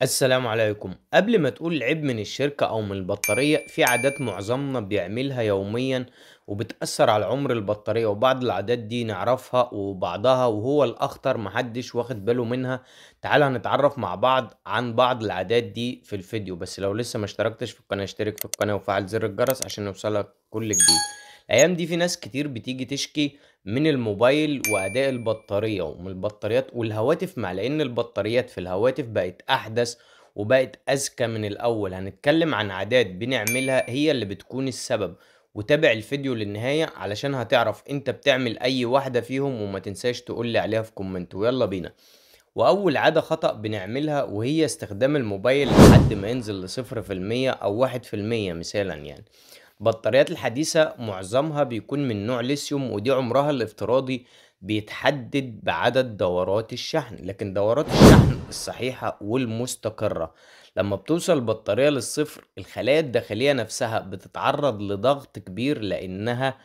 السلام عليكم. قبل ما تقول عيب من الشركة أو من البطارية، في عادات معظمنا بيعملها يوميا وبتأثر على عمر البطارية، وبعض العادات دي نعرفها وبعضها وهو الأخطر محدش واخد باله منها. تعال هنتعرف مع بعض عن بعض العادات دي في الفيديو، بس لو لسه ما اشتركتش في القناة اشترك في القناة وفعل زر الجرس عشان يوصلك كل جديد. الايام دي في ناس كتير بتيجي تشكي من الموبايل واداء البطارية ومن البطاريات والهواتف، مع لان البطاريات في الهواتف بقت احدث وبقت اذكى من الاول. هنتكلم عن عادات بنعملها هي اللي بتكون السبب، وتابع الفيديو للنهاية علشان هتعرف انت بتعمل اي واحدة فيهم، وما تنساش تقولي عليها في comment. ويلا بينا. واول عادة خطأ بنعملها وهي استخدام الموبايل لحد ما ينزل ل0% او 1% مثالا. يعني البطاريات الحديثة معظمها بيكون من نوع ليثيوم، ودي عمرها الافتراضي بيتحدد بعدد دورات الشحن، لكن دورات الشحن الصحيحة والمستقرة لما بتوصل البطارية للصفر الخلايا الداخلية نفسها بتتعرض لضغط كبير لأنها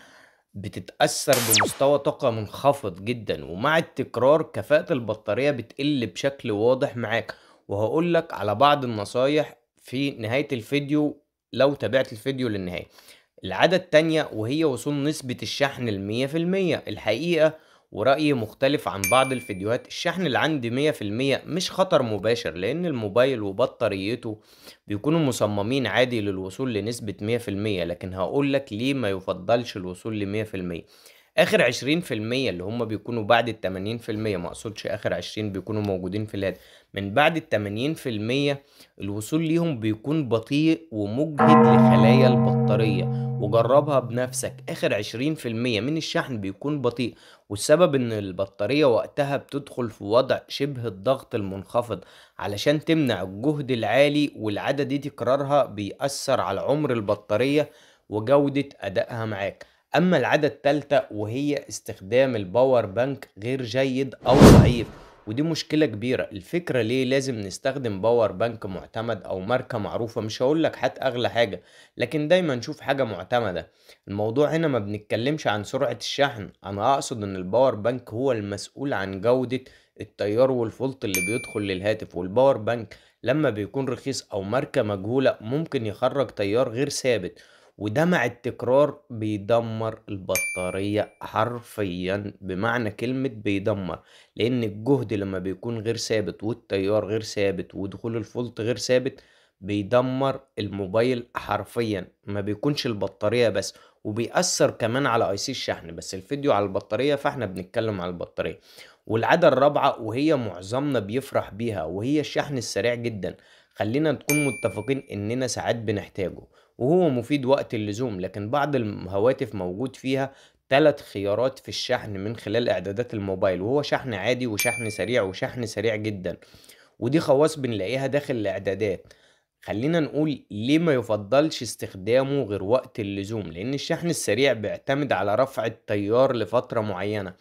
بتتأثر بمستوى طاقة منخفض جدا، ومع التكرار كفاءة البطارية بتقل بشكل واضح معاك. وهقولك على بعض النصايح في نهاية الفيديو لو تابعت الفيديو للنهاية. العادة التانية وهي وصول نسبة الشحن 100%. الحقيقة ورأيي مختلف عن بعض الفيديوهات، الشحن اللي عندي 100% مش خطر مباشر، لأن الموبايل وبطاريته بيكونوا مصممين عادي للوصول لنسبة 100%. لكن هقولك ليه ما يفضلش الوصول ل100%. آخر 20% اللي هم بيكونوا بعد 80%، ما أقصدش آخر 20 بيكونوا موجودين في الهاتف، من بعد 80% الوصول ليهم بيكون بطيء ومجهد لخلايا البطارية، وجربها بنفسك. آخر 20% من الشحن بيكون بطيء، والسبب إن البطارية وقتها بتدخل في وضع شبه الضغط المنخفض علشان تمنع الجهد العالي، والعادة دي تكرارها بيأثر على عمر البطارية وجودة أدائها معاك. أما العادة التالتة وهي استخدام ال power bank غير جيد أو ضعيف، ودي مشكلة كبيرة. الفكرة ليه لازم نستخدم power bank معتمد أو ماركة معروفة؟ مش هقولك حتى أغلى حاجة، لكن دايما نشوف حاجة معتمدة. الموضوع هنا ما بنتكلمش عن سرعة الشحن، أنا أقصد إن ال power bank هو المسؤول عن جودة التيار والفولت اللي بيدخل للهاتف، وال power bank لما بيكون رخيص أو ماركة مجهولة ممكن يخرج تيار غير ثابت، وده مع التكرار بيدمر البطارية حرفيا، بمعنى كلمة بيدمر، لأن الجهد لما بيكون غير ثابت والتيار غير ثابت ودخول الفولت غير ثابت بيدمر الموبايل حرفيا، ما بيكونش البطارية بس، وبيأثر كمان على IC الشحن. بس الفيديو على البطارية فاحنا بنتكلم على البطارية. والعادة الرابعة وهي معظمنا بيفرح بيها وهي الشحن السريع جدا. خلينا نكون متفقين اننا ساعات بنحتاجه وهو مفيد وقت اللزوم، لكن بعض الهواتف موجود فيها 3 خيارات في الشحن من خلال اعدادات الموبايل، وهو شحن عادي وشحن سريع وشحن سريع جدا، ودي خواص بنلاقيها داخل الاعدادات. خلينا نقول ليه ما يفضلش استخدامه غير وقت اللزوم، لان الشحن السريع بيعتمد على رفع التيار لفترة معينة،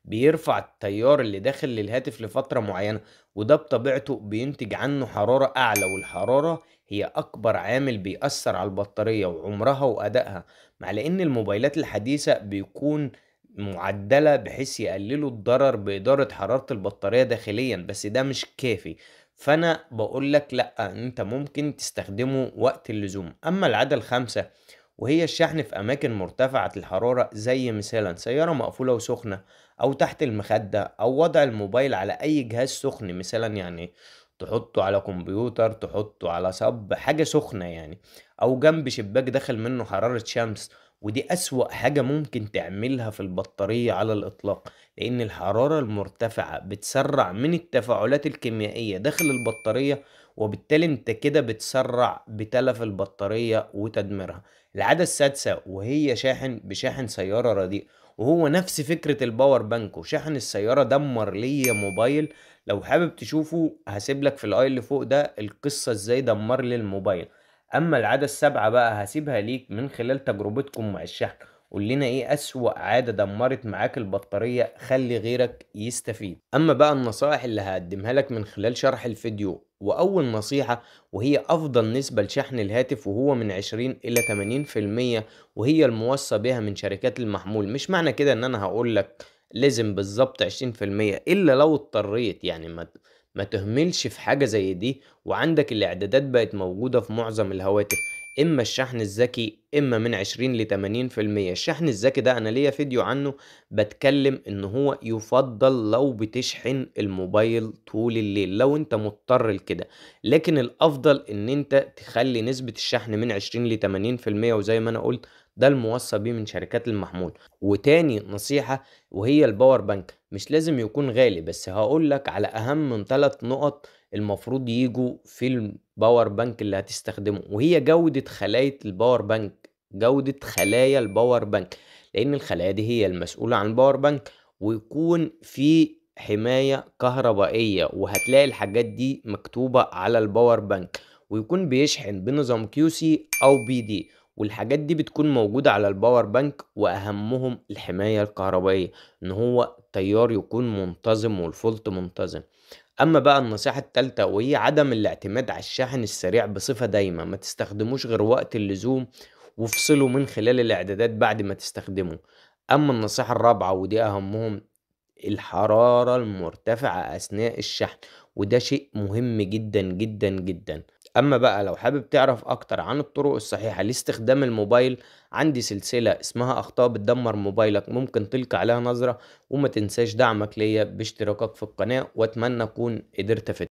بيرفع التيار اللي داخل للهاتف لفترة معينة، وده بطبيعته بينتج عنه حرارة أعلى، والحرارة هي أكبر عامل بيأثر على البطارية وعمرها وأدائها. مع لأن الموبايلات الحديثة بيكون معدلة بحيث يقللوا الضرر بإدارة حرارة البطارية داخليا، بس ده مش كافي، فأنا بقولك لأ، أنت ممكن تستخدمه وقت اللزوم. أما العادة الخامسة وهي الشحن في أماكن مرتفعة الحرارة، زي مثلا سيارة مقفولة وسخنة، أو تحت المخدة، أو وضع الموبايل على أي جهاز سخن، مثلا يعني تحطه على كمبيوتر، تحطه على صب حاجة سخنة يعني، أو جنب شباك داخل منه حرارة شمس. ودي أسوأ حاجة ممكن تعملها في البطارية على الإطلاق، لأن الحرارة المرتفعة بتسرع من التفاعلات الكيميائية داخل البطارية، وبالتالي انت كده بتسرع بتلف البطارية وتدميرها. العادة السادسة وهي شاحن بشاحن سيارة رديء، وهو نفس فكرة ال power bank، وشحن السيارة دمر ليا موبايل. لو حابب تشوفه هسيب لك في ال i اللي فوق ده القصة ازاي دمر لي الموبايل. اما العادة السابعة بقى هسيبها ليك من خلال تجربتكم مع الشحن، قول لنا ايه اسوأ عادة دمرت معاك البطارية، خلي غيرك يستفيد. اما بقى النصائح اللي هقدمها لك من خلال شرح الفيديو، واول نصيحة وهي افضل نسبة لشحن الهاتف وهو من 20 الى 80%، وهي الموصى بها من شركات المحمول. مش معنى كده ان انا هقول لك لازم بالظبط 20%، الا لو اضطريت، يعني ما ما تهملش في حاجة زي دي. وعندك الاعدادات بقت موجودة في معظم الهواتف، اما الشحن الذكي اما من 20 ل80%. الشحن الذكي ده انا ليا فيديو عنه بتكلم ان هو يفضل لو بتشحن الموبايل طول الليل لو انت مضطر لكده، لكن الافضل ان انت تخلي نسبة الشحن من 20 ل80%، وزي ما انا قلت ده الموصى بيه من شركات المحمول. وتاني نصيحة وهي ال power bank، مش لازم يكون غالي، بس هقول لك على اهم من 3 نقط المفروض يجوا في ال power bank اللي هتستخدمه، وهي جودة خلايا ال power bank، جودة خلايا ال power bank، لان الخلايا دي هي المسؤولة عن ال power bank، ويكون في حماية كهربائية، وهتلاقي الحاجات دي مكتوبة على ال power bank، ويكون بيشحن بنظام QC او PD، والحاجات دي بتكون موجودة على ال power bank. واهمهم الحماية الكهربائية، ان هو التيار يكون منتظم والفولت منتظم. اما بقى النصيحة التالتة وهي عدم الاعتماد على الشاحن السريع بصفة دايمة، ما تستخدموش غير وقت اللزوم، وافصله من خلال الاعدادات بعد ما تستخدمه. اما النصيحة الرابعة ودي اهمهم، الحرارة المرتفعة اثناء الشحن، وده شيء مهم جدا جدا جدا. اما بقى لو حابب تعرف اكتر عن الطرق الصحيحة لاستخدام الموبايل، عندي سلسلة اسمها اخطاء بتدمر موبايلك، ممكن تلقي عليها نظرة. وما تنساش دعمك ليا باشتراكك في القناة، واتمنى اكون قدرت افيدك.